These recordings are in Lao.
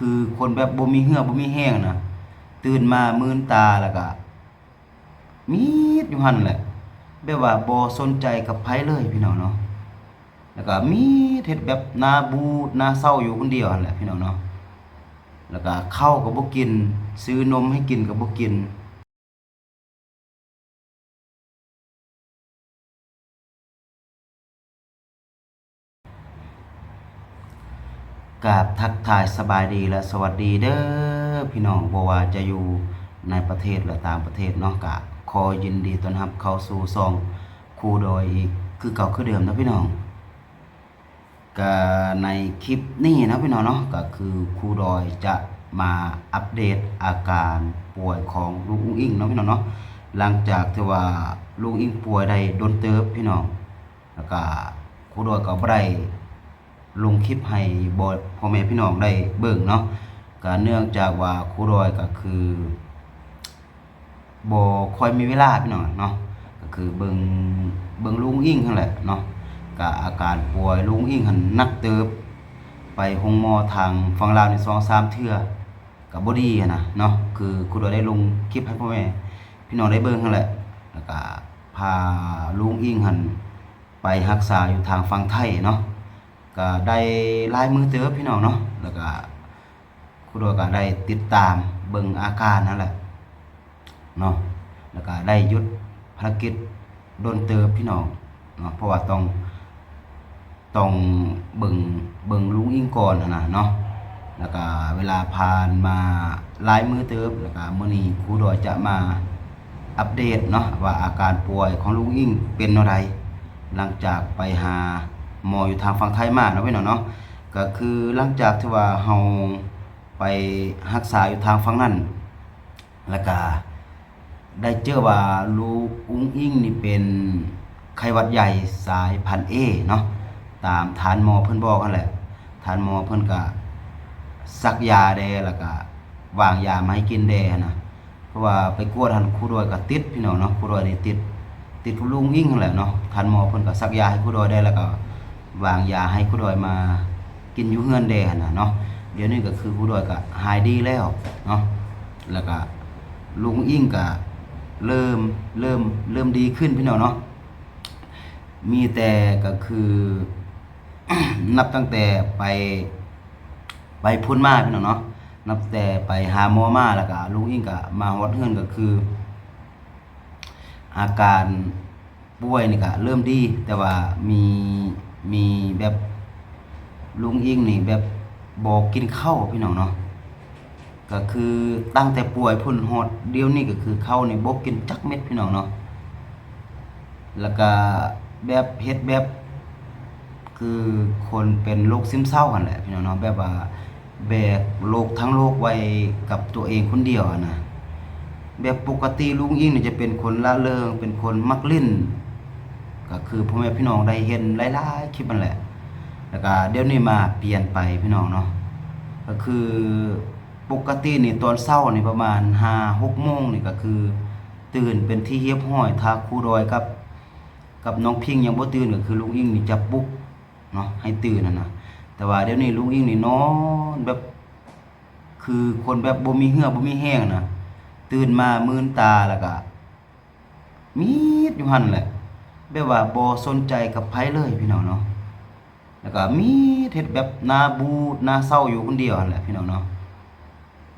ຄືຄົນແບບບໍ່ມີເຫື່ອບໍ່ມີແຮງນະ, ຕື່ນມາມືນຕາແລ້ວກະມີດຢູ່ຫັ້ນແຫຼະ, ແບບວ່າບໍ່ສົນໃຈກັບໃຜເລີຍພີ່ນ້ອງເນາະ. ແລ້ວກະມີດເຮັດແບບໜ້າບູດໜ້າເສົ້າຢູ່ຄົນດຽວຫັ້ນແຫຼະພີ່ນ້ອງເນາະ. ແລ້ວກະເຂົ້າກໍບໍ່ກິນ, ຊື້ນົມໃຫ້ກິນກໍບໍ່ກິນ. ກາບທັກທາຍສະບາຍດີ ແລະ ສະຫວັດດີເດີພີ່ນ້ອງ, ບໍ່ວ່າຈະຢູ່ໃນປະເທດ ແລະ ຕ່າງປະເທດເນາະ, ກະຂໍຍິນດີຕ້ອນຮັບເຂົ້າສູ່ຊ່ອງຄູດອຍອີກຄືເກົ່າຄືເດີມເນາະພີ່ນ້ອງ. ກະໃນຄລິບນີ້ເນາະພີ່ນ້ອງເນາະ, ກະຄືຄູດອຍຈະມາອັບເດດອາການປ່ວຍຂອງລຸງອຸ້ງອິງເນາະພີ່ນ້ອງເນາະ. ຫຼັງຈາກທີ່ວ່າລຸງອິງປ່ວຍໄດ້ດົນເຕີບພີ່ນ້ອງ, ແລ້ວກະຄູດອຍກໍບໍ່ໄດ້ລົງຄລິບໃຫ້ພໍ່ແມ່ພີ່ນ້ອງໄດ້ເບິ່ງເນາະ, ກະເນື່ອງຈາກວ່າຄູດອຍກໍຄື ບໍ່ຄ່ອຍມີເວລາພີ່ນ້ອງເນາະ, ກໍຄືເບິ່ງ ເບິ່ງລຸງອິງຫັ້ນແຫຼະເນາະ. ກະອາການປ່ວຍລຸງອິງຫັ້ນໜັກເຕີບ, ໄປໂຮງໝໍທາງຝັ່ງລາວນີ້ສອງສາມເທື່ອກໍບໍ່ດີຫັ້ນນະເນາະ. ຄືຄູດອຍໄດ້ລົງຄລິບໃຫ້ພໍ່ແມ່ພີ່ນ້ອງໄດ້ເບິ່ງຫັ້ນແຫຼະ, ແລ້ວກະພາລຸງອິງຫັ້ນໄປຮັກສາຢູ່ທາງຝັ່ງໄທເນາະ, ກະໄດ້ຫຼາຍມື້ເຕີບພີ່ນ້ອງເນາະ. ແລ້ວກະ ຄູດອຍກໍໄດ້ຕິດຕາມເບິ່ງອາການຫັ້ນແຫຼະເນາະ, ແລ້ວກໍໄດ້ຢຸດພາລະກິດດົນເຕີບພີ່ນ້ອງເນາະ, ເພາະວ່າຕ້ອງ ຕ້ອງເບິ່ງ ເບິ່ງລຸງອິງກ່ອນຫັ້ນນະເນາະ. ແລ້ວກໍເວລາຜ່ານມາຫຼາຍມື້ເຕີບ, ແລ້ວກໍມື້ນີ້ຄູດອຍຈະມາອັບເດດເນາະ ວ່າອາການປ່ວຍຂອງລຸງອິງເປັນແນວໃດ ຫຼັງຈາກໄປຫາໝໍຢູ່ທາງຝັ່ງໄທມາເນາະ ພີ່ນ້ອງເນາະ. ກໍຄືຫຼັງຈາກທີ່ວ່າເຮົາໄປຮັກສາຢູ່ທາງຝັ່ງນັ້ນ ແລ້ວກະໄດ້ເຈີວ່າລຸງອຸ້ງອິງນີ້ເປັນໄຂ້ຫວັດໃຫຍ່ສາຍພັນ A ເນາະ, ຕາມທ່ານໝໍເພິ່ນບອກຫັ້ນແຫຼະ. ທ່ານໝໍເພິ່ນກະສັກຢາແດ່ ແລ້ວກະວາງຢາມາໃຫ້ກິນແດ່ຫັ້ນນະ. ເພາະວ່າໄປກວດຫັ້ນຄູດອຍກໍຕິດພີ່ນ້ອງເນາະ, ຄູດອຍນີ້ຕິດ ຕິດກັບລຸງອິງຫັ້ນແຫຼະເນາະ. ທ່ານໝໍເພິ່ນກໍສັກຢາໃຫ້ຄູດອຍໄດ້ ແລ້ວກໍວາງຢາໃຫ້ຄູດອຍມາກິນຢູ່ເຮືອນແດ່ຫັ້ນນະເນາະ. ດຽວນີ້ກໍຄືຄູດອຍກໍຫາຍດີແລ້ວເນາະ, ແລ້ວກໍລຸງອິງກໍເລີ່ມ ເລີ່ມ ເລີ່ມດີຂຶ້ນພີ່ນ້ອງເນາະ. ມີແຕ່ກໍຄື ນັບຕັ້ງແຕ່ໄປ ໄປພຸ້ນມາພີ່ນ້ອງເນາະ, ນັບແຕ່ໄປຫາໝໍມາ ແລ້ວກະລຸງອິງກະມາຮອດເຮືອນ ກະຄືອາການປ່ວຍນີ້ກະເລີ່ມດີ, ແຕ່ວ່າມີ ມີແບບລຸງອິງນີ້ແບບບໍ່ກິນເຂົ້າພີ່ນ້ອງເນາະ. ກະຄືຕັ້ງແຕ່ປ່ວຍພຸ້ນຮອດດຽວນີ້ ກະຄືເຂົ້ານີ້ບໍ່ກິນຈັກເມັດພີ່ນ້ອງເນາະ. ແລ້ວກະແບບເຮັດແບບ ຄືຄົນເປັນໂລກຊຶມເສົ້າຫັ້ນແຫຼະພີ່ນ້ອງເນາະ, ແບບວ່າແບກໂລກທັງໂລກໄວ້ກັບຕົວເອງຄົນດຽວຫັ້ນນະ. ແບບປົກກະຕິລຸງອິງນີ້ຈະເປັນຄົນລະເລີງ ເປັນຄົນມັກຫຼິ້ນ, ກໍຄືພໍ່ແມ່ພີ່ນ້ອງໄດ້ເຫັນຫຼາຍໆຄລິບຫັ້ນແຫຼະ. ແລ້ວກະດຽວນີ້ມາປ່ຽນໄປພີ່ນ້ອງເນາະ, ກໍຄືປົກກະຕິນີ້ຕອນເຊົ້ານີ້ປະມານຫ້າຫົກໂມງນີ້ ກໍຄືຕື່ນເປັນທີ່ຮຽບຮ້ອຍ, ຖ້າຄູດອຍກັບ ກັບນ້ອງພິງຍັງບໍ່ຕື່ນ ກໍຄືລຸງອິງນີ້ຈະປຸກເນາະ ໃຫ້ຕື່ນຫັ້ນນະ. ແຕ່ວ່າດຽວນີ້ລຸງອິງນີ້ນອນແບບ ຄືຄົນແບບບໍ່ມີເຫື່ອບໍ່ມີແຮງນະ, ຕື່ນມາມືນຕາແລ້ວກະມີດຢູ່ຫັ້ນແຫຼະ, ແບບວ່າບໍ່ສົນໃຈກັບໃຜເລີຍພີ່ນ້ອງເນາະ. ແລ້ວກະມີດເຮັດແບບໜ້າບູດໜ້າເສົ້າຢູ່ຄົນດຽວຫັ້ນແຫຼະພີ່ນ້ອງເນາະ.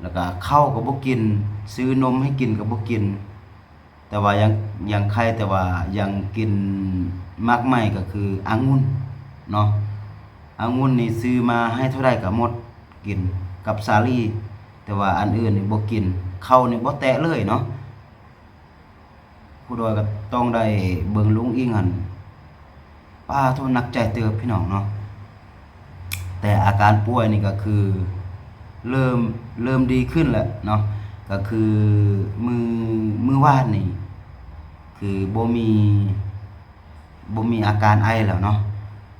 ແລ້ວກະເຂົ້າກໍບໍ່ກິນ, ຊື້ນົມໃຫ້ກິນກໍບໍ່ກິນ. ແຕ່ວ່າຍັງ ຍັງໄຄ ແຕ່ວ່າຍັງກິນໝາກໄມ້ ກໍຄືອະງຸ່ນເນາະ. ອະງຸ່ນນີ້ຊື້ມາໃຫ້ເທົ່າໃດກໍໝົດ, ກິນກັບສາລີ, ແຕ່ວ່າອັນອື່ນນີ້ບໍ່ກິນ, ເຂົ້ານີ້ບໍ່ແຕະເລີຍເນາະ. ຄູດອຍກໍຕ້ອງໄດ້ເບິ່ງລຸງອິງຫັ້ນ ປາໂທ້ ໜັກໃຈເຕີບພີ່ນ້ອງເນາະ. ແຕ່ອາການປ່ວຍນີ້ກໍຄືເລີ່ມ ເລີ່ມດີຂຶ້ນແລ້ວເນາະ, ກໍຄືມື້ ມື້ວານນີ້ຄືບໍ່ມີ ບໍ່ມີອາການໄອແລ້ວເນາະ.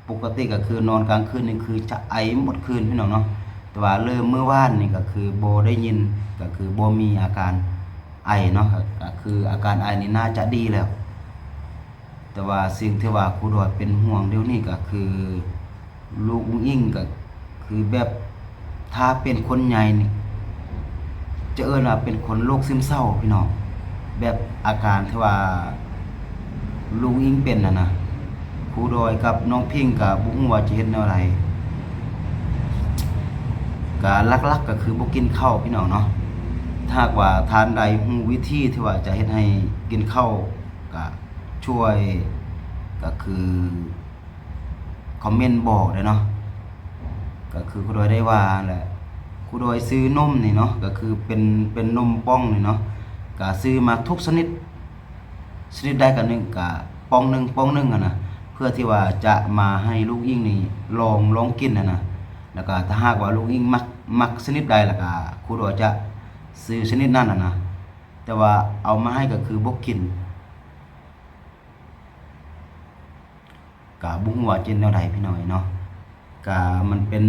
ປົກກະຕິກໍຄືນອນກາງຄືນນີ້ຄືຈະໄອໝົດຄືນພີ່ນ້ອງເນາະ, ແຕ່ວ່າເລີ່ມມື້ວານນີ້ກໍຄືບໍ່ໄດ້ຍິນ, ກໍຄືບໍ່ມີອາການໄອເນາະ, ກໍ ກໍຄືອາການໄອນີ້ໜ້າຈະດີແລ້ວ. ແຕ່ວ່າສິ່ງທີ່ວ່າຄູດອຍເປັນຫ່ວງດຽວນີ້ກໍຄື ລູກອຸ້ງອິງກໍຄືແບບ ຖ້າເປັນຄົນໃຫຍ່ນີ້ ຈະເອີ້ນວ່າເປັນຄົນໂລກຊຶມເສົ້າພີ່ນ້ອງ, ແບບອາການທີ່ວ່າລຸງອິງເປັນຫັ້ນນະ, ຄູດອຍກັບນ້ອງພິງກໍບໍ່ຮູ້ວ່າຈະເຮັດແນວໃດ. ກະຫຼັກໆກໍຄືບໍ່ກິນເຂົ້າພີ່ນ້ອງເນາະ. ຖ້າຫາກວ່າທ່ານໃດຮູ້ວິທີທີ່ວ່າຈະເຮັດໃຫ້ກິນເຂົ້າ ກະຊ່ວຍ ກະຄືຄອມເມັນບອກແດ່ເນາະ. ກະຄືຄູດອຍໄດ້ວ່າແຫຼະ, ຄູດອຍຊື້ນົມນີ້ເນາະ, ກະຄືເປັນ ເປັນນົມປ່ອງນີ້ເນາະ, ກະຊື້ມາທຸກຊະນິດ ຊະນິດໃດກໍໜຶ່ງ ກະປ່ອງໜຶ່ງ ປ່ອງໜຶ່ງຫັ້ນນະ, ເພື່ອທີ່ວ່າຈະມາໃຫ້ລຸງອິງນີ້ລອງ ລອງກິນຫັ້ນນະ. ແລ້ວກະຖ້າຫາກວ່າລຸງອິງມັກ ມັກຊະນິດໃດ ແລ້ວກະຄູດອຍຈະຊື້ຊະນິດນັ້ນຫັ້ນນະ, ແຕ່ວ່າເອົາມາໃຫ້ກໍຄືບໍ່ກິນ. ກະບໍ່ຮູ້ວ່າຈະເຮັດແນວໃດພີ່ນ້ອງເອີຍເນາະ. ກະມັນເປັນ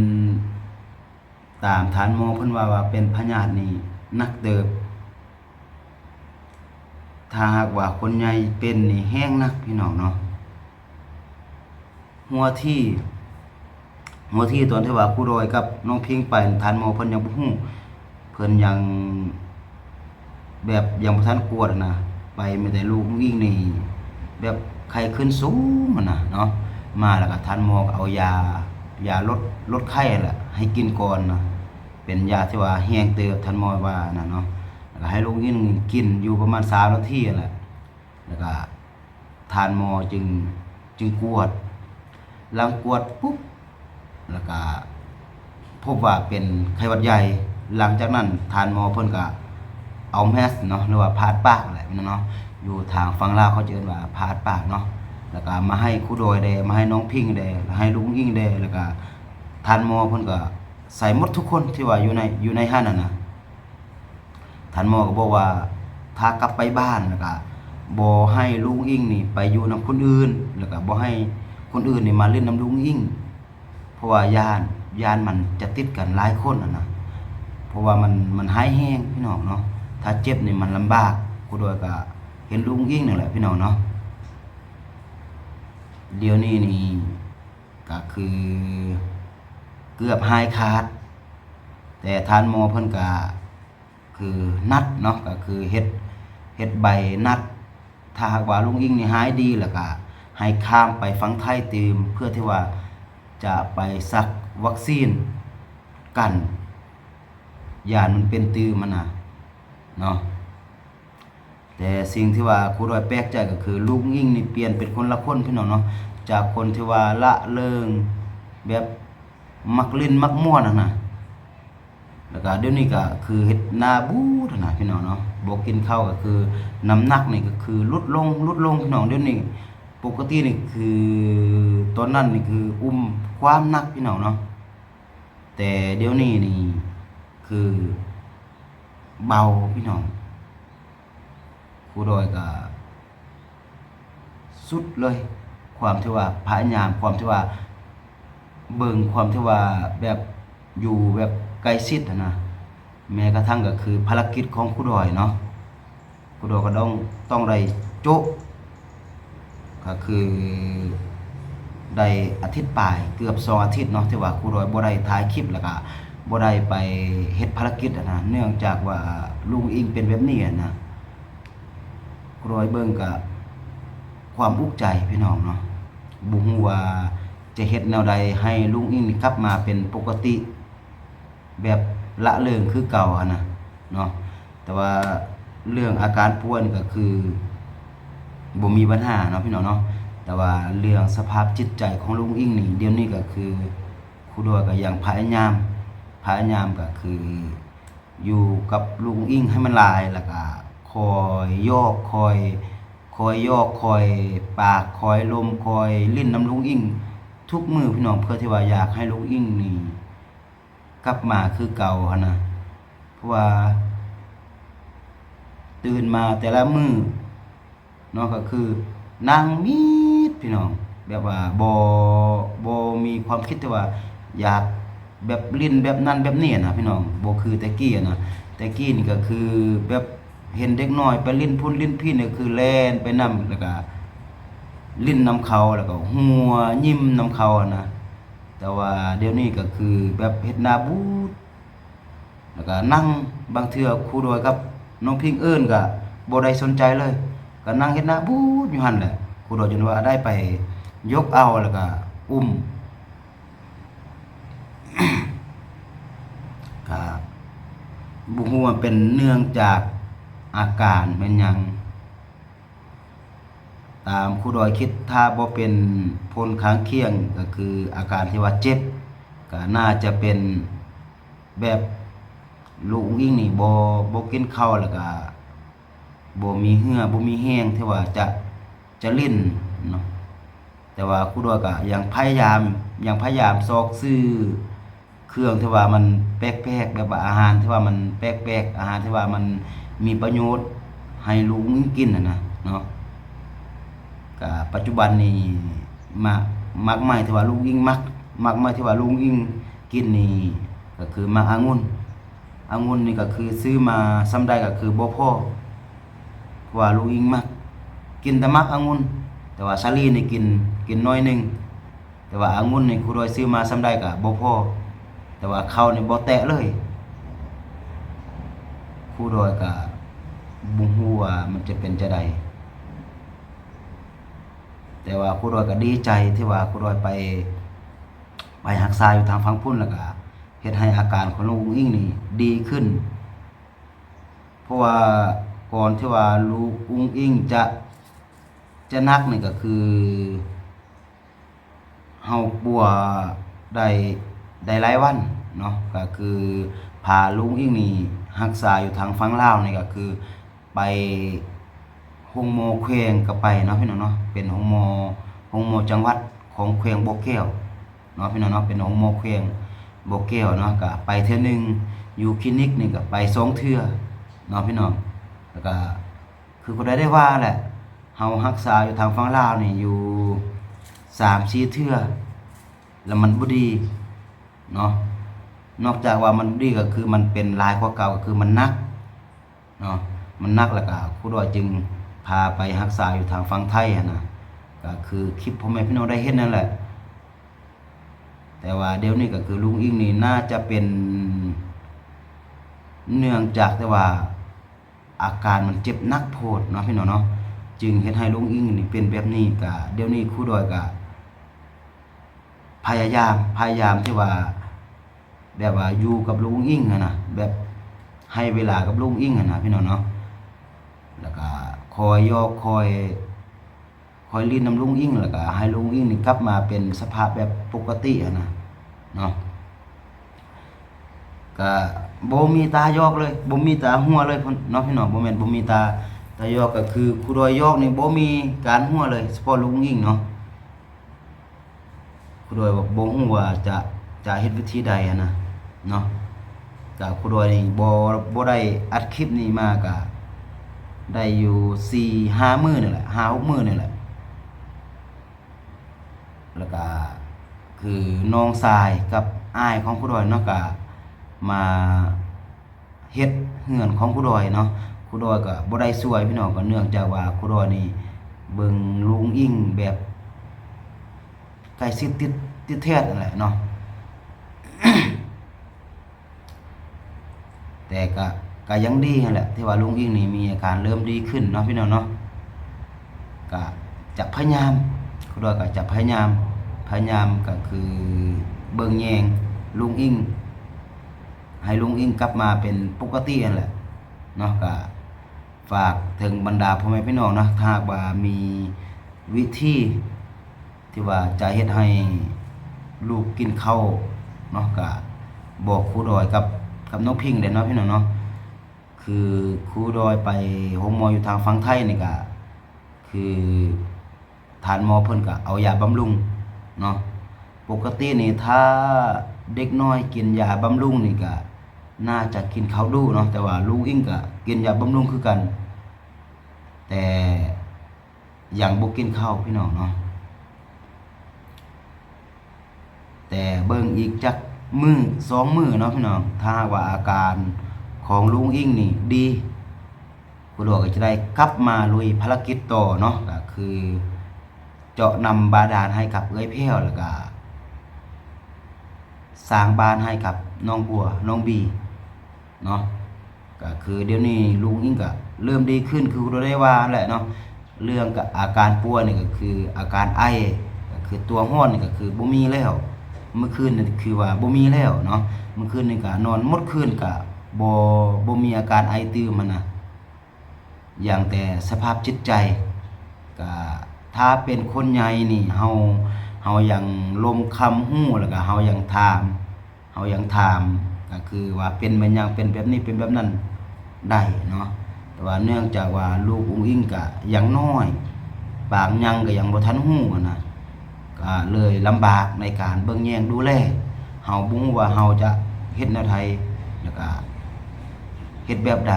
ຕາມທ່ານໝໍເພິ່ນວ່າ ວ່າເປັນພະຍາດນີ້ໜັກເຕີບ. ຖ້າຫາກວ່າຄົນໃຫຍ່ເປັນນີ້ແຮງໜັກພີ່ນ້ອງເນາະ. ຫົວທີ ຫົວທີຕອນທີ່ວ່າຄູດອຍກັບນ້ອງພິງໄປ ທ່ານໝໍເພິ່ນຍັງບໍ່ຮູ້, ເພິ່ນຍັງ ແບບຍັງບໍ່ທັນກວດນະ, ໄປມີແຕ່ລູກອີ່ງນີ້ແບບໄຂ້ຂຶ້ນສູງຫັ້ນນະເນາະ. ມາແລ້ວກໍທ່ານໝໍກໍເອົາຢາ ຢາລົດ ລົດໄຂ້ຫັ້ນແຫຼະໃຫ້ກິນກ່ອນນະ, ເປັນຢາທີ່ວ່າແຮງເຕີບ ທ່ານໝໍວ່ານະເນາະ. ແລ້ວກໍໃຫ້ລູກອີ່ງກິນຢູ່ປະມານສາມນາທີຫັ້ນແຫຼະ, ແລ້ວກໍທ່ານໝໍຈຶ່ງ ຈຶ່ງກວດ. ຫຼັງກວດປຸບ ແລ້ວກະພົບວ່າເປັນໄຂ້ຫວັດໃຫຍ່. ຫຼັງຈາກນັ້ນທ່ານໝໍເພິ່ນກະເອົາແມັດເນາະ ຫຼືວ່າຜ້າອັດປາກແຫຼະພີ່ນ້ອງເນາະ, ຢູ່ທາງຝັ່ງລາວເຂົາຈະເອີ້ນວ່າຜ້າອັດປາກເນາະ, ແລ້ວກະມາໃຫ້ຄູດອຍແດ່ ມາໃຫ້ນ້ອງພິງແດ່ ແລ້ວໃຫ້ລຸງອິ່ງແດ່ ແລ້ວກະທ່ານໝໍເພິ່ນກະໃສ່ໝົດທຸກຄົນທີ່ວ່າຢູ່ໃນ ຢູ່ໃນຫັ້ນຫັ້ນນະ. ທ່ານໝໍກໍບອກວ່າ ຖ້າກັບໄປບ້ານ ແລ້ວກະບໍ່ໃຫ້ລຸງອິ່ງນີ້ໄປຢູ່ນຳຄົນອື່ນ ແລ້ວກະບໍ່ໃຫ້ຄົນອື່ນນີ້ມາຫຼິ້ນນຳລຸງອິ່ງ ເພາະວ່າຢ້ານ ຢ້ານມັນຈະຕິດກັນຫຼາຍຄົນຫັ້ນນະ, ເພາະວ່າມັນ ມັນຮ້າຍແຮງພີ່ນ້ອງເນາະ. ຖ້າເຈັບນີ້ມັນລຳບາກ, ຄູດອຍກະເຫັນລຸງອິ່ງນີ້ແຫຼະພີ່ນ້ອງເນາະ. ດຽວນີ້ນີ້ກະຄືເກືອບຫາຍຂາດ, ແຕ່ທ່ານໝໍເພິ່ນກະ ຄືນັດເນາະ ກໍຄືເຮັດ ເຮັດໃບນັດ. ຖ້າຫາກວ່າລຸງອິ່ງນີ້ຫາຍດີ ແລ້ວກະໃຫ້ຂ້າມໄປຝັ່ງໄທຕື່ມ ເພື່ອທີ່ວ່າຈະໄປສັກວັກຊີນກັນ ຢ້ານມັນເປັນຕື່ມຫັ້ນນະເນາະ. ແຕ່ສິ່ງທີ່ວ່າຄູດອຍແປກໃຈກໍຄື ລຸງອິ່ງນີ້ປ່ຽນເປັນຄົນລະຄົນພີ່ນ້ອງເນາະ, ຈາກຄົນທີ່ວ່າລະເລີງ ແບບມັກຫຼິ້ນມັກມ່ວນຫັ້ນນະ, ແລ້ວກະດຽວນີ້ກະຄືເຮັດໜ້າບູດຫັ້ນນະພີ່ນ້ອງເນາະ, ບໍ່ກິນເຂົ້າ ກະຄືນ້ຳໜັກນີ້ກະຄືຫຼຸດລົງ ຫຼຸດລົງພີ່ນ້ອງ. ດຽວນີ້ປົກກະຕິນີ້ຄື ຕອນນັ້ນນີ້ຄືອຸ້ມຄວາມໜັກພີ່ນ້ອງເນາະ, ແຕ່ດຽວນີ້ນີ້ຄືເບົາພີ່ນ້ອງ. ຄູດອຍກະສຸດເລີຍ, ຄວາມທີ່ວ່າພະຍາຍາມ ຄວາມທີ່ວ່າເບິ່ງ ຄວາມທີ່ວ່າແບບຢູ່ແບບໃກ້ຊິດຫັ້ນນະ, ແມ້ກະທັ່ງກະຄືພາລະກິດຂອງຄູດອຍເນາະ, ຄູດອຍກະຕ້ອງ ຕ້ອງໄດ້ໂຈະ ກະຄືໄດ້ອາທິດປາຍ ເກືອບສອງອາທິດເນາະ ທີ່ວ່າຄູດອຍບໍ່ໄດ້ຖ່າຍຄລິບ ແລ້ວກະບໍ່ໄດ້ໄປເຮັດພາລະກິດຫັ້ນນະ, ເນື່ອງຈາກວ່າລຸງອິ່ງເປັນແບບນີ້ຫັ້ນນະ. ຄູດອຍເບິ່ງກະຄວາມອຸກໃຈພີ່ນ້ອງເນາະ, ບໍ່ຮູ້ວ່າຈະເຮັດແນວໃດໃຫ້ລຸງອິ່ງນີ້ກັບມາເປັນປົກກະຕິ ແບບລະເລີງຄືເກົ່າຫັ້ນນະເນາະ. ແຕ່ວ່າເລື່ອງອາການປ່ວຍນີ້ກະຄືບໍ່ມີບັນຫາເນາະພີ່ນ້ອງເນາະ, ແຕ່ວ່າເລື່ອງສະພາບຈິດໃຈຂອງລຸງອິ່ງນີ້ ດຽວນີ້ກະຄືຄູດອຍກະຍັງພະຍາຍາມ ພະຍາຍາມກະຄືຢູ່ກັບລຸງອິ່ງໃຫ້ມັນຫຼາຍ ແລ້ວກະຄອຍຢອກ ຄອຍ ຄອຍຢອກ ຄອຍປາກ ຄອຍລົມ ຄອຍຫຼິ້ນນຳລຸງອິ່ງທຸກມື້ພີ່ນ້ອງ, ເພື່ອທີ່ວ່າຢາກໃຫ້ລຸງອິ່ງນີ້ ກັບມາຄືເກົ່າຫັ້ນນະ. ເພາະວ່າຕື່ນມາແຕ່ລະມື້ເນາະ ກໍຄືນັ່ງມິດພີ່ນ້ອງ, ແບບວ່າບໍ່ ບໍ່ມີຄວາມຄິດທີ່ວ່າຢາກແບບຫຼິ້ນແບບນັ້ນແບບນີ້ນະພີ່ນ້ອງ, ບໍ່ຄືແຕ່ກີ້ນະ. ແຕ່ກີ້ນີ້ກໍຄືແບບເຫັນເດັກນ້ອຍໄປຫຼິ້ນພຸ້ນຫຼິ້ນພີ້ນີ້ ກໍຄືແລ່ນໄປນຳ ແລ້ວກໍຫຼິ້ນນຳເຂົາ ແລ້ວກໍຫົວຍິ້ມນຳເຂົານະ. ແຕ່ວ່າດຽວນີ້ກໍຄືແບບເຮັດໜ້າບູດ ກະນັ່ງ ບາງເທື່ອຄູດອຍກັບນ້ອງພິງເອີ້ນກະບໍ່ໄດ້ສົນໃຈເລີຍ ກະນັ່ງເຮັດໜ້າບູດຢູ່ຫັ້ນແຫຼະ. ຄູດອຍຈົນວ່າໄດ້ໄປຍົກເອົາ ແລ້ວກະອຸ້ມ ກະບໍ່ຮູ້ວ່າເປັນເນື່ອງຈາກອາການແມ່ນຫຍັງ. ຕາມຄູດອຍຄິດ ຖ້າບໍ່ເປັນຜົນຂ້າງຄຽງ ກໍຄືອາການທີ່ວ່າເຈັບ ກໍໜ້າຈະເປັນແບບລູກອຸ້ງອິງນີ້ບໍ່ ບໍ່ກິນເຂົ້າ ແລ້ວກໍບໍ່ມີເຫື່ອ ບໍ່ມີແຮງທີ່ວ່າຈະ ຈະຫຼິ້ນເນາະ. ແຕ່ວ່າຄູດອຍກໍຍັງພະຍາຍາມ ຍັງພະຍາຍາມຊອກຊື້ ເຄື່ອງທີ່ວ່າມັນແປກໆ ແບບວ່າອາຫານທີ່ວ່າມັນແປກໆ ອາຫານທີ່ວ່າມັນມີປະໂຫຍດໃຫ້ລູກອຸ້ງອິງກິນຫັ້ນນະເນາະ. ກະປັດຈຸບັນນີ້ ໝາກ ໝາກໄມ້ທີ່ວ່າລູກອຸ້ງອິງມັກ ໝາກໄມ້ທີ່ວ່າລູກອຸ້ງອິງກິນນີ້ ກໍຄືໝາກອະງຸ່ນ. ອະງຸ່ນນີ້ກໍຄືຊື້ມາສ່ຳໃດກໍຄືບໍ່ພໍ ເພາະວ່າລູກອຸ້ງອິງມັກ ກິນແຕ່ໝາກອະງຸ່ນ ແຕ່ວ່າສາລີນີ້ກິນ ກິນໜ້ອຍໜຶ່ງ. ແຕ່ວ່າອະງຸ່ນນີ້ຄູດອຍຊື້ມາສ່ຳໃດກໍບໍ່ພໍ ແຕ່ວ່າເຂົ້ານີ້ບໍ່ແຕະເລີຍ. ຄູດອຍກໍບໍ່ຮູ້ວ່າມັນຈະເປັນຈັ່ງໃດ ແຕ່ວ່າຄູດອຍກໍດີໃຈທີ່ວ່າຄູດອຍໄປ ໄປຮັກສາຢູ່ທາງຝັ່ງພຸ້ນ ແລ້ວກໍເຮັດໃຫ້ອາການຂອງລູກອຸ້ງອິງນີ້ດີຂຶ້ນ. ເພາະວ່າກ່ອນທີ່ວ່າລູກອຸ້ງອິງຈະ ຈະໜັກນີ້ກໍຄື ເຮົາປົວໄດ້ ໄດ້ຫຼາຍວັນເນາະ ກໍຄືພາລຸງອິງນີ້ຮັກສາຢູ່ທາງຝັ່ງລາວນີ້ ກໍຄືໄປໂຮງໝໍແຂວງກໍໄປເນາະ ພີ່ນ້ອງເນາະ ເປັນໂຮງໝໍ ໂຮງໝໍຈັງຫວັດຂອງແຂວງບໍ່ແກ້ວເນາະ ພີ່ນ້ອງເນາະ ເປັນໂຮງໝໍແຂວງບໍ່ແກ້ວເນາະ ກໍໄປເທື່ອໜຶ່ງ ຢູ່ຄລີນິກນີ້ກໍໄປສອງເທື່ອເນາະ ພີ່ນ້ອງ ແລ້ວກໍ ຄືຜູ້ໃດໄດ້ວ່າແຫຼະ ເຮົາຮັກສາຢູ່ທາງຝັ່ງລາວນີ້ຢູ່ສາມສີ່ເທື່ອ ແລ້ວມັນບໍ່ດີເນາະ ນອກຈາກວ່າມັນບໍ່ດີ ກໍຄືມັນເປັນຫຼາຍກວ່າເກົ່າ ກໍຄືມັນໜັກເນາະ ມັນໜັກ ແລ້ວກໍຄູດອຍຈຶ່ງພາໄປຮັກສາຢູ່ທາງຝັ່ງໄທຫັ້ນນະ ກໍຄືຄລິບພໍ່ແມ່ພີ່ນ້ອງໄດ້ເຫັນນັ້ນແຫຼະ. ແຕ່ວ່າດຽວນີ້ກໍຄືລຸງອິງນີ້ໜ້າຈະເປັນເນື່ອງຈາກແຕ່ວ່າ ອາການມັນເຈັບໜັກໂພດເນາະ ພີ່ນ້ອງເນາະ ຈຶ່ງເຮັດໃຫ້ລຸງອິງນີ້ເປັນແບບນີ້ ກະດຽວນີ້ຄູດອຍກະພະຍາຍາມ ພະຍາຍາມທີ່ວ່າ ແບບວ່າຢູ່ກັບລຸງອິງຫັ້ນນະ ແບບໃຫ້ເວລາກັບລຸງອິງຫັ້ນນະ ພີ່ນ້ອງເນາະ ແລ້ວກະຄອຍຢອກ ຄອຍ ຄອຍຫຼິ້ນນຳລຸງອິງ ແລ້ວກະໃຫ້ລຸງອິງນີ້ກັບມາເປັນສະພາບແບບປົກກະຕິຫັ້ນນະເນາະ ກະບໍ່ມີຕາຢອກເລີຍ ບໍ່ມີຕາຫົວເລີຍເນາະ ພີ່ນ້ອງ ບໍ່ແມ່ນບໍ່ມີຕາ ຕາຢອກ ກໍຄືຄູດອຍຢອກນີ້ບໍ່ມີການຫົວເລີຍ ສະເພາະລຸງອິງເນາະ ຄູດອຍບໍ່ ບໍ່ຮູ້ວ່າຈະ ຈະເຮັດວິທີໃດຫັ້ນນະເນາະ ກະຄູດອຍນີ້ບໍ່ ບໍ່ໄດ້ອັດຄລິບນີ້ມາກະໄດ້ຢູ່ສີ່ຫ້າມື້ນີ້ແຫຼະ ຫ້າຫົກມື້ນີ້ແຫຼະ ແລ້ວກະຄືນ້ອງຊາຍກັບອ້າຍຂອງຄູດອຍເນາະ ກະມາເຮັດເຮືອນຂອງຄູດອຍເນາະ ຄູດອຍກະບໍ່ໄດ້ຊ່ວຍ ພີ່ນ້ອງ ກະເນື່ອງຈາກວ່າຄູດອຍນີ້ເບິ່ງລຸງອິງແບບ ໃກ້ຊິດຕິດ ຕິດແທດຫັ້ນແຫຼະເນາະ ແຕ່ກະ ກະຍັງດີຫັ້ນແຫຼະ ທີ່ວ່າລຸງອິງນີ້ມີອາການເລີ່ມດີຂຶ້ນເນາະ ພີ່ນ້ອງເນາະ ກະຈະພະຍາຍາມ ຄູດອຍກະຈະພະຍາຍາມ ພະຍາຍາມກະຄືເບິ່ງແຍງລຸງອິງ ໃຫ້ລຸງອິງກັບມາເປັນປົກກະຕິຫັ້ນແຫຼະເນາະ ກະ ຝາກເຖິງບັນດາພໍ່ແມ່ພີ່ນ້ອງເນາະ ຖ້າຫາກວ່າມີວິທີທີ່ວ່າຈະເຮັດໃຫ້ລູກກິນເຂົ້າເນາະ ກະບອກຄູດອຍກັບ ກັບນ້ອງພິງແດ່ເນາະ ພີ່ນ້ອງເນາະ ຄືຄູດອຍໄປໂຮງໝໍຢູ່ທາງຝັ່ງໄທນີ້ກະ ຄື ທ່ານໝໍເພິ່ນກະເອົາຢາບຳລຸງເນາະ ປົກກະຕິນີ້ຖ້າເດັກນ້ອຍກິນຢາບຳລຸງນີ້ກະໜ້າຈະກິນເຂົ້າດຸເນາະ ແຕ່ວ່າລຸງອິງກະກິນຢາບຳລຸງຄືກັນ ແຕ່ຍັງບໍ່ກິນເຂົ້າ ພີ່ນ້ອງເນາະ ແຕ່ເບິ່ງອີກຈັກມື້ສອງມື້ເນາະ ພີ່ນ້ອງ ຖ້າຫາກວ່າອາການຂອງລຸງອິງນີ້ດີ ຄູດອຍກໍຈະໄດ້ກັບມາລຸຍພາລະກິດຕໍ່ເນາະ ກໍຄືເຈາະນ້ຳບາດານໃຫ້ກັບເອື້ອຍແພ້ວ ແລ້ວກະສ້າງບ້ານໃຫ້ກັບນ້ອງບົວ ນ້ອງບີ ເນາະ. ກະຄືດຽວນີ້ລຸງອິງກະເລີ່ມດີຂຶ້ນ ຄືໄດ້ວ່າແຫຼະເນາະ. ເລື່ອງກະ ອາການປ່ວຍນີ້ກະຄືອາການໄອ ກະຄືຕົວຮ້ອນນີ້ກະຄືບໍ່ມີແລ້ວ. ມື້ຄືນນີ້ຄືວ່າບໍ່ມີແລ້ວເນາະ. ມື້ຄືນນີ້ກະນອນໝົດຄືນ ກະບໍ່ ບໍ່ມີອາການໄອຕື່ມຫັ້ນນະ. ຢ່າງແຕ່ສະພາບຈິດໃຈ ກະຖ້າເປັນຄົນໃຫຍ່ນີ້ ເຮົາ ເຮົາຍັງລົມຄຳຮູ້ ແລ້ວກະເຮົາຍັງຖາມ ເຮົາຍັງຖາມ ກະຄືວ່າເປັນແມ່ນຫຍັງ ເປັນແບບນີ້ ເປັນແບບນັ້ນໄດ້ເນາະ. ແຕ່ວ່າເນື່ອງຈາກວ່າລູກອຸ້ງອິງກະຍັງນ້ອຍ ປາກຍັງກະຍັງບໍ່ທັນຮູ້ຫັ້ນນະ ກະເລີຍລຳບາກໃນການເບິ່ງແຍງດູແລ. ເຮົາບໍ່ຮູ້ວ່າເຮົາຈະເຮັດແນວໃດ ແລ້ວກະເຮັດແບບໃດ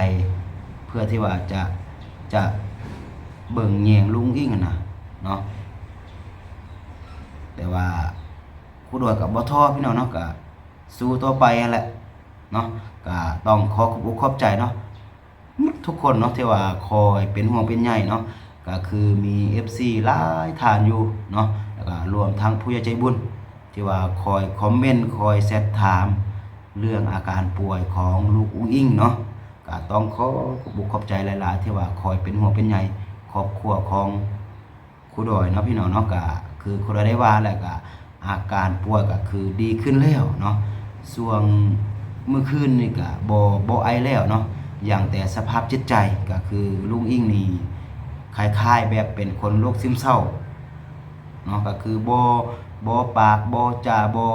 ເພື່ອທີ່ວ່າຈະ ຈະເບິ່ງແຍງລຸງອິງຫັ້ນນະເນາະ. ແຕ່ວ່າຄູດອຍກະບໍ່ທໍ້ພີ່ນ້ອງເນາະ ກະສູ້ຕໍ່ໄປຫັ້ນແຫຼະເນາະ. ກະຕ້ອງຂໍຂອບອົກຂອບໃຈເນາະ ໝົດທຸກຄົນເນາະ ທີ່ວ່າຄອຍເປັນຫ່ວງເປັນໃຍເນາະ. ກະຄືມີເອັຟຊີຫຼາຍທ່ານຢູ່ເນາະ ແລ້ວກະລວມທັງຜູ້ໃຫຍ່ໃຈບຸນ ທີ່ວ່າຄອຍຄອມເມັນ ຄອຍແຊັດຖາມເລື່ອງອາການປ່ວຍຂອງລູກອຸ້ງອິງເນາະ. ກະຕ້ອງຂໍຂອບອົກຂອບໃຈຫຼາຍໆ ທີ່ວ່າຄອຍເປັນຫ່ວງເປັນໃຍຄອບຄົວຂອງຄູດອຍເນາະ ພີ່ນ້ອງເນາະ. ກະຄືຄູດອຍໄດ້ວ່າແຫຼະ ກະອາການປ່ວຍກະຄືດີຂຶ້ນແລ້ວເນາະ. ຊ່ວງມື້ຄືນນີ້ກະບໍ່ ບໍ່ໄອແລ້ວເນາະ. ຢ່າງແຕ່ສະພາບຈິດໃຈ ກະຄືລຸງອິງນີ້ຄ້າຍໆແບບເປັນຄົນໂລກຊຶມເສົ້າເນາະ ກະຄືບໍ່ ບໍ່ປາກ ບໍ່ຈາ ບໍ່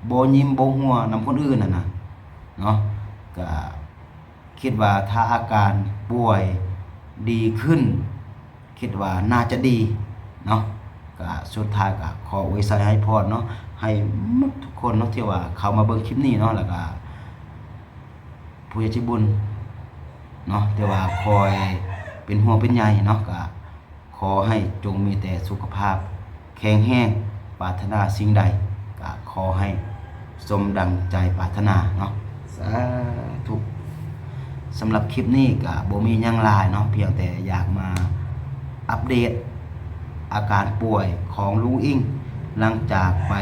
ບໍ່ຍິ້ມ ບໍ່ຫົວນຳຄົນອື່ນຫັ້ນນະເນາະ. ກະຄິດວ່າຖ້າອາການປ່ວຍດີຂຶ້ນ ຄິດວ່າໜ້າຈະດີເນາະ. ກະສຸດທ້າຍກະຂໍອວຍໄຊໃຫ້ພອນເນາະ ໃຫ້ໝົດທຸກຄົນເນາະ ທີ່ວ່າເຂົ້າມາເບິ່ງຄລິບນີ້ເນາະ ແລ້ວກະຜູ້ໃຫຍ່ໃຈບຸນເນາະ ທີ່ວ່າຄອຍເປັນຫ່ວງເປັນໃຍເນາະ ກະ ຂໍໃຫ້ຈົ່ງມີແຕ່ສຸຂະພາບແຂງແຮງ ປາດຖະໜາສິ່ງໃດກະຂໍໃຫ້ສົມດັ່ງໃຈປາດຖະໜາເນາະ ສາທຸ. ສຳລັບຄລິບນີ້ກະບໍ່ມີຫຍັງຫຼາຍເນາະ ພຽງແຕ່ຢາກມາອັບເດດອາການປ່ວຍຂອງລຸງອິງ ຫຼັງຈາກໄປ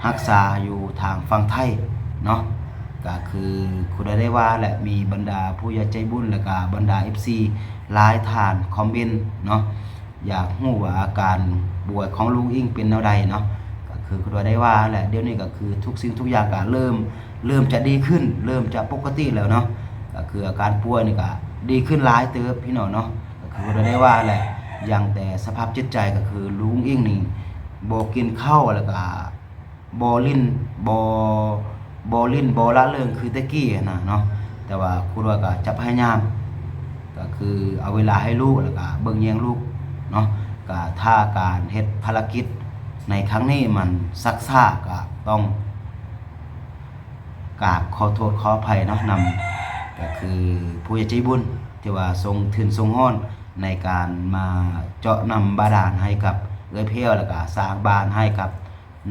ຮັກສາຢູ່ທາງຝັ່ງໄທເນາະ. ກະຄືຄູດອຍໄດ້ວ່າແຫຼະ ມີບັນດາຜູ້ໃຫຍ່ໃຈບຸນ ແລ້ວກະບັນດາເອັຟຊີຫຼາຍທ່ານຄອມເມັນເນາະ ຢາກຮູ້ວ່າອາການປ່ວຍຂອງລຸງອິງເປັນແນວໃດເນາະ. ກະຄືຄູດອຍໄດ້ວ່າແຫຼະ ດຽວນີ້ກະຄືທຸກສິ່ງທຸກຢ່າງກະເລີ່ມ ເລີ່ມຈະດີຂຶ້ນ ເລີ່ມຈະປົກກະຕິແລ້ວເນາະ. ກະຄືອາການປ່ວຍນີ້ກະດີຂຶ້ນຫຼາຍເຕີບ ພີ່ນ້ອງເນາະ. ກະຄືຄູດອຍໄດ້ວ່າແຫຼະ ຢ່າງແຕ່ສະພາບຈິດໃຈ ກະຄືລຸງອິງນີ້ບໍ່ກິນເຂົ້າ ແລ້ວກະ ບໍ່ຫຼິ້ນ ບໍ່ ບໍ່ຫຼິ້ນບໍ່ລະເລີງຄືແຕ່ກີ້ຫັ້ນນະເນາະ. ແຕ່ວ່າຄູດອຍກະຈະພະຍາຍາມ ກະຄືເອົາເວລາໃຫ້ລູກ ແລ້ວກະເບິ່ງແຍງລູກເນາະ. ກະຖ້າການເຮັດພາລະກິດໃນຄັ້ງນີ້ມັນຊັກຊ້າ ກະຕ້ອງກາບຂໍໂທດຂໍອະໄພເນາະ ນຳ ກະຄືຜູ້ໃຫຍ່ໃຈບຸນທີ່ວ່າສົ່ງທຶນສົ່ງຮອນໃນການມາເຈາະນ້ຳບາດານໃຫ້ກັບເອື້ອຍແພ້ວ ແລ້ວກະສ້າງບ້ານໃຫ້ກັບ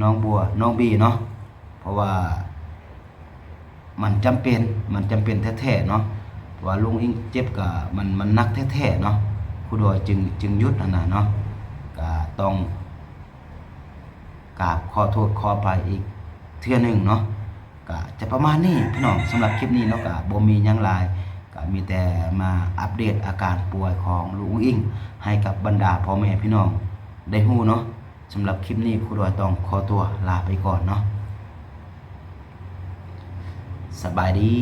ນ້ອງບົວ ນ້ອງບີເນາະ. ເພາະວ່າມັນຈຳເປັນ ມັນຈຳເປັນແທ້ໆເນາະ. ເພາະວ່າລຸງອິງເຈັບກະມັນ ມັນໜັກແທ້ໆເນາະ ຄູດອຍຈຶ່ງ ຈຶ່ງຢຸດຫັ້ນນະເນາະ. ກະຕ້ອງກາບຂໍໂທດຂໍອະໄພອີກເທື່ອໜຶ່ງເນາະ. ກະຈະປະມານນີ້ພີ່ນ້ອງ ສຳລັບຄລິບນີ້ເນາະ ກະບໍ່ມີຫຍັງຫຼາຍ ກະມີແຕ່ມາອັບເດດອາການປ່ວຍຂອງລຸງອິງ ໃຫ້ກັບບັນດາພໍ່ແມ່ພີ່ນ້ອງໄດ້ຮູ້ເນາະ. ສຳລັບຄລິບນີ້ຄູດອຍຕ້ອງຂໍຕົວລາໄປກ່ອນເນາະ. ສະບາຍດີ.